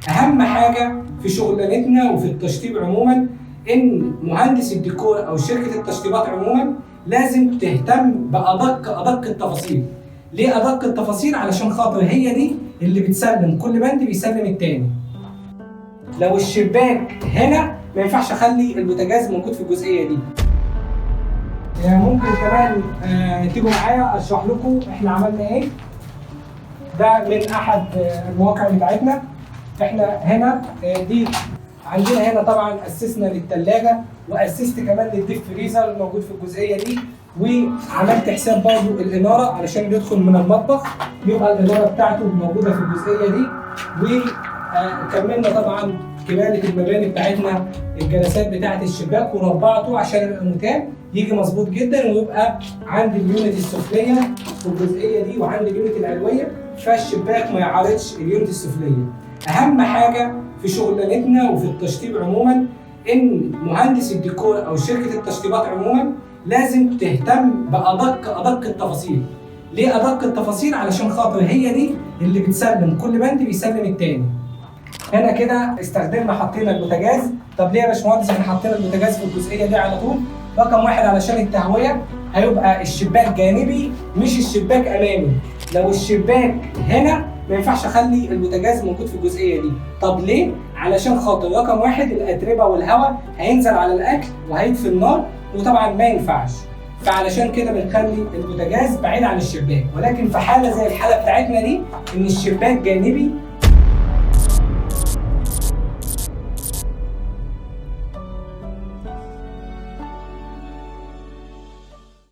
اهم حاجة في شغلانتنا وفي التشطيب عموما ان مهندس الديكور او شركة التشطيبات عموما لازم تهتم بادق ادق التفاصيل. ليه ادق التفاصيل؟ علشان خاطر هي دي اللي بتسلم، كل بند بيسلم التاني. لو الشباك هنا ما ينفعش اخلي البوتاجاز موجود في الجزئية دي. يعني ممكن كمان تيجوا معايا اشرح لكم احنا عملنا ايه. ده من احد المواقع بتاعتنا. احنا هنا دي عندنا هنا طبعا اسسنا للثلاجه، واسست كمان لل deep freezer الموجود في الجزئية دي، وعملت حساب برضو الاناره علشان بيدخل من المطبخ يبقى الاناره بتاعته موجودة في الجزئية دي. وكملنا طبعا كمالة المباني بتاعتنا، الجلسات بتاعت الشباك، وربعته عشان الالموتام يجي مظبوط جدا ويبقى عند ال unit السفليه في الجزئية دي وعند ال unit العلوية، فالشباك ما يعارضش ال unit السفليه. اهم حاجة في شغلانتنا وفي التشطيب عموما ان مهندس الديكور او شركة التشطيبات عموما لازم تهتم بادق ادق التفاصيل. ليه ادق التفاصيل؟ علشان خاطر هي دي اللي بتسلم، كل بند بيسلم التاني. هنا كده استخدمنا حطينا البوتاجاز. طب ليه يا باشمهندس احنا حطينا البوتاجاز في الجزئية دي على طول؟ رقم واحد علشان التهويه، هيبقى الشباك جانبي مش الشباك امامي. لو الشباك هنا ما ينفعش اخلي البوتاجاز موجود في الجزئية دي. طب ليه؟ علشان خاطر رقم واحد الاتربه والهواء هينزل على الاكل وهيطفي النار، وطبعا ما ينفعش. فعلشان كده بنخلي البوتاجاز بعيد عن الشباك. ولكن في حاله زي الحالة بتاعتنا دي ان الشباك جانبي